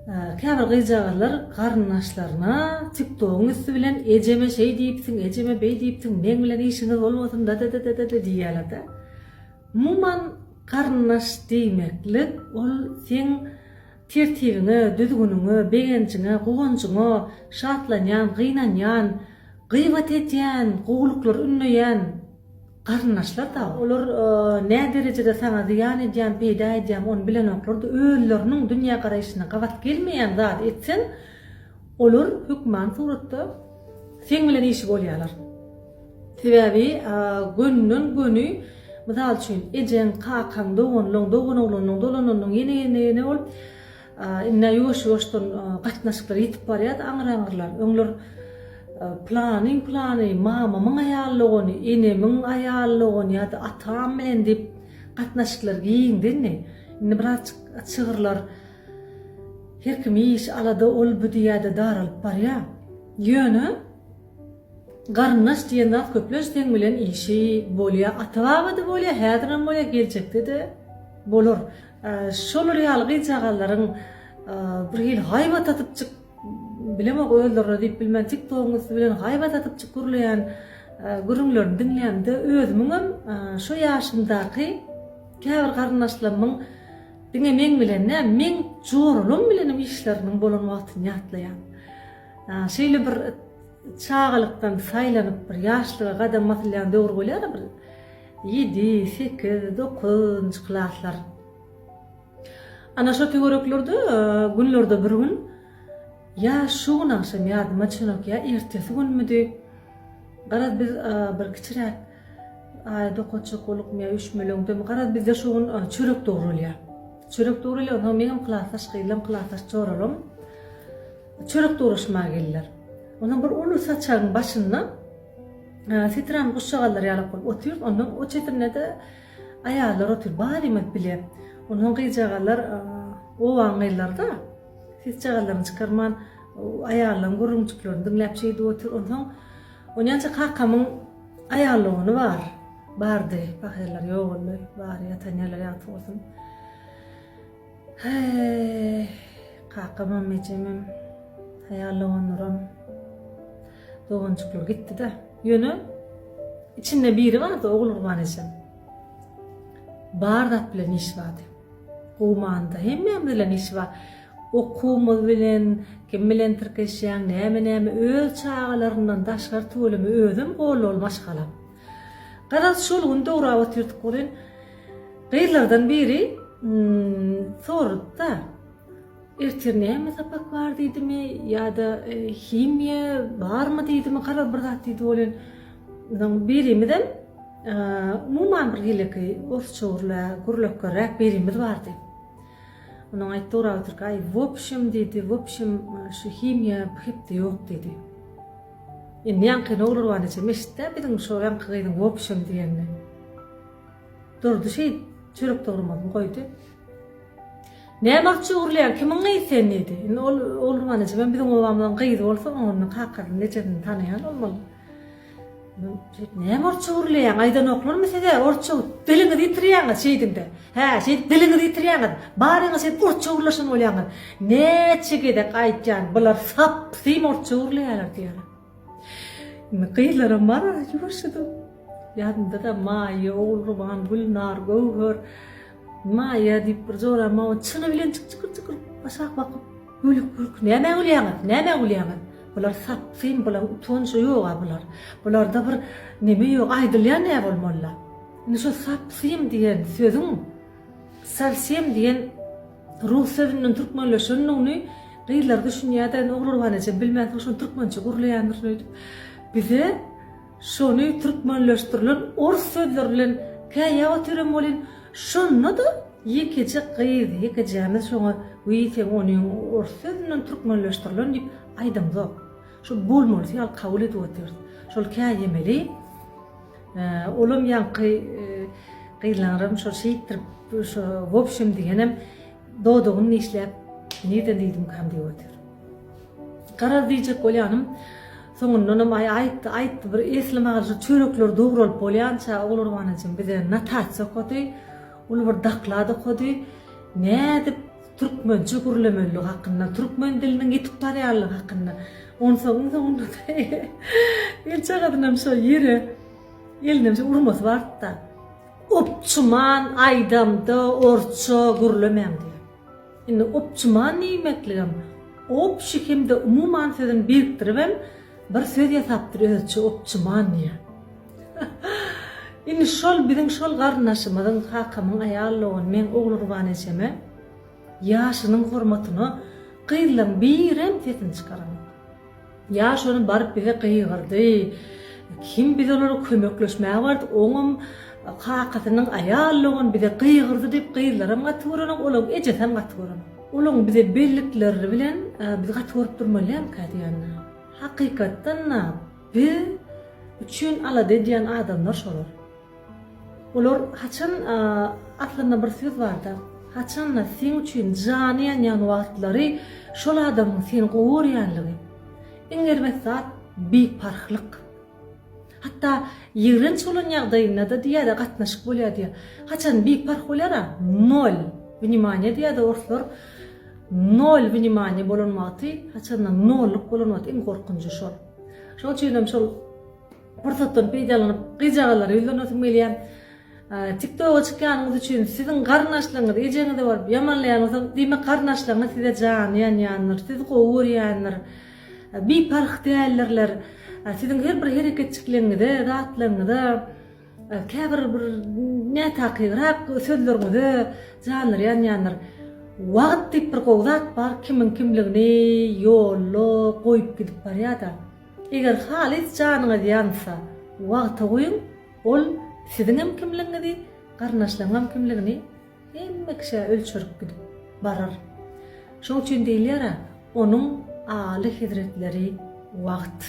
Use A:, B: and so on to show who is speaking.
A: Käbir gyzjagazlar garyndaşlaryna TikTogyň üsti bilen ejeme şeý diýipsiň, ejeme beý diýipsiň, meň bilen işiňiz bolmasyn da-da-da-da-da diýýärler-de. Umuman garyndaş diýmeklik ol seň tertibiňe, düzgüniňe, begenjiňe, guwanjyňa şatlanýan, gynanýan, gybat edýän, gowulyklary ündeýän Garyndaşlar-da, olar nä derejede saňa zyýan edýän, peýda edýän ony bilenoklar-da, özleriniň dünýägaraýşyna gabat gelmeýän zady etseň, olar hökmany suratda seň bilen işi bolýarlar. Sebäbi gönüden-göni, mysal üçin, ejeň, kakaň, doganlaň, doganoglanyň, dolananyň ýene-ýene-ýene bolup, Indi ýuwaş-ýuwaşdan gatnaşyklar ýitip barýardy aňyr-aňyrlar. Öňler pylanyň pylany, mamamyň aýal dogany, enemiň aýal dogany ýa-da atam bilen diýip gatnaşyklar giňdi indi. Indi birazjyk çygyrlar her kim iş, alada ol bu diýýär-de daralyp barýar. Ýöne garyndaş diýen zat köplenç seň bilen işi bolýar. Ata-baba-da bolýar, häzirem bolýar, geljekde-de bolar. Şolar ýaly gyzjagazlaryň bir hili haýbat atypjyk, bilemok özlerine diýip bilmän tiktogyň üsti bilen haýbat atypjyk gürleýän gürrüňlerini diňlämde özümiňem şo ýaşymdaky käbir garyndaşlarymyň diňe meň bilen däl, meň joralarym bilenem işleriniň bolan wagtyny ýatlaýan. Şeýle bir çagalykdan saýlanyp bir ýaşlyga gadam basylýan döwür bolýar-a bir Ýedi, sekiz, dokuzynjy klaslar. Ana şo töwereklerde günlerde bir gün ýa şu gün agşam ýadyma düşenok ýa ertesi günmüdi. Garaz biz bir kiçiräk aýat okatjak bolupmy ýa üýşmeleňdemi garaz bizde şu gün çörek dogralýar. Çörek dogralýar onsoň meňem klasdaş gyzlam klasdaş joralam çörek dograşmaga geldiler. Onsoň bir uly saçagyň başynda Setran guşjagazlar ýalak bolup otyr. Ondan o çetinde-de aýallar otyr. Barymyz bile. Ondan gyzjagazlar obaň gyzlary-da sesjagazlaryny çykarman aýallaryň gürrüňjiklerini diňläp şeýdip otyr. Onsoň onýança kakamyň aýal dogany bar. Bardy. Pahyrlar ýogaldy. Bary ýatan ýerleri ýagty bolsun. Heý, kakamam, ejemem, aýal doganlaram, doganjyklar gitdi-de. Ýöne içinde biri bardy, Ogulgurban ejem. Bar zat bilen işi bardy. Gowy manyda hemmämiz bilen işi bar. Okuwymyz bilen, kim bilen tirkeşýäň, näme-näme, öz çagalaryndan daşgary tüweleme özem goldaly maşgala. Garaz, şol gün dograp otyrdyk welin, Gyzlardan biri sorady-da, Ertir näme sapak bar diýdimi ýa-da himiýa barmy diýdimi, garaz bir zat diýdi welin, onsoň birimizem umuman bir hileki orsça gürlekgeräk birimiz bardy. Onuň aýtdy Uraw Türk, aý, wobşem diýdi, wobşem şu himiýa bu hepde ýok diýdi. Indi ýaňky Nowruzban ejem eşitdi-ä biziň şo ýaňky gyzyň wobşem diýenini. Durdy şeýdip, çörek dogramasyny goýdy. Näme alyp çöwrülýäň, kimiň gyzy sen diýdi. Indi ol Ogulgurban ejemem biziň obamyzyň gyzy bolsa, onuň kakasyny, ejesini tanaýan bolmaly. Şeýdip, näme orsça gürleýäň, aýdanoklarmy size, orsça diliňizi ýitirýäňiz şeýdiňde. Hä, şeýdip diliňizi ýitirýäňiz. Baryňyz şeýdip orsça gürleşen bolýaňyz. Näçe gezek aýtýan, bular sapsym orsça gürleýärler diýýärler. Indi gyzlaram bar, ýuwaşjadan. Ýadymda-da Maýa, Ogulgurban, Gülnar, Göwher, Maýa diýip bir joram bar, çyny bilen çyk-çykyr-çykyr aşak bakyp, gülüp gülki. Nämä gülýäňiz? Nämä gülýäňiz? Bular sapsyn, bular utanjy ýog-a bular. Bularda bir neme ýok, aýdylýan nä bolmaly-la? Indi şo sapsyn diýen sözüň sowsem diýen rus sözünden türkmenleşendigini gyzlar düşünýär-de, indi Ogulgurban ejem bilmänsoň şony türkmençe gürleýändir öýdüp, bize Şony türkmenleşdirilen ors sözleri bilen käýäp otyryn welin, şonda-da ýekeje gyz, ýekejämiz şoňa Wiý, seň onyň ors sözünden türkmenleşdirilen diýip aýdamzok. Şo bolmalysy ýaly kabul edip otyrys. Şol käýemeli. Olam ýaňky gyzlaram şol şeýtdirip şo wobşem diýenem dodagyny dişläp nirden diýdimkam diýip otyr. Garaz diýjek bolýanym, soňundanam aý aýtdy, aýtdy bir esli mahal şu çörekler dogralyp bolýança Ogulgurban ejem bize notasiýa okady, uly bir doklad okady. Nädip? Türkmençe gürlemeliligi hakynda, türkmen diliniň ýitip barýanlygy hakynda. Onsoň iň soňunda-da elçagazynam şo ýere elinem şo urmasy bardy-da. Opçuman aýdamda orsça gürlemäň diýýär. Indi opçuman diýmekligem obşi hem-de umuman sözüni birikdiribem bir söz ýasapdyr özüçe opçuman diýýär. Indi şol biziň şol garyndaşymyzyň kakamyň aýal dogany meň Ogulgurban ejeme ýaşynyň hormatyna gyzlaň birem sesini çykaranok. Ýa şony baryp bize gygyrdy. Kim biz olara kömekleşmäge bardyk oňam kakasynyň aýal dogany bize gygyrdy diýip gyzlaram gaty görenok olaň ejesem gaty görenok. Olaň bize bellikleri bilen biz gaty görüp durmaly dälmikä diýende. Hakykatdan-da Biz üçin alada edýän adamlar şolar. Olar haçan aslynda bir söz barda, haçanda seň üçin jany ýanýan wagtlary şol adamyň seni gowy görýänligi. Iň erbet zat biparhlyk. Hatda ýigrenç bolan ýagdaýynda-da diýýär-de gatnaşyk bolýar diýýär. Haçan biparh bolýar-a nol wnimaniýe diýýär-de orslar. Nol wnimaniýe bolan wagty, haçanda nolluk bolan wagty iň gorkunjy şol. Şonuň üçin hem şol pursatdan peýdalanyp gyzjagazlara ýüzlenesim gelýär. TikToka çykýanyňyz üçin siziň garyndaşlaryňyz ejeňize baryp ýamanlaýan bolsa, diýmek garyndaşlaryňyz size jany ýanýandyr, sizi gowy görýändir. Biparh däldirler. Siziň her bir hereketjikleňize, zatlaryňyza Käbir bir nätakygrak sözleriňize janlary ýanýandyr. Wagt diýip bir gowy zat bar, kimiň kimligini ýolda goýup gidip barýada. Eger halys janyňyz ýansa, wagta goýuň, ol siziňem kimligiňizi, garyndaşlaryňam kimligini hemme kişä ölçerip gidip barar. Şoň üçin diýilýär-ä, onuň aly hezretleri wagt.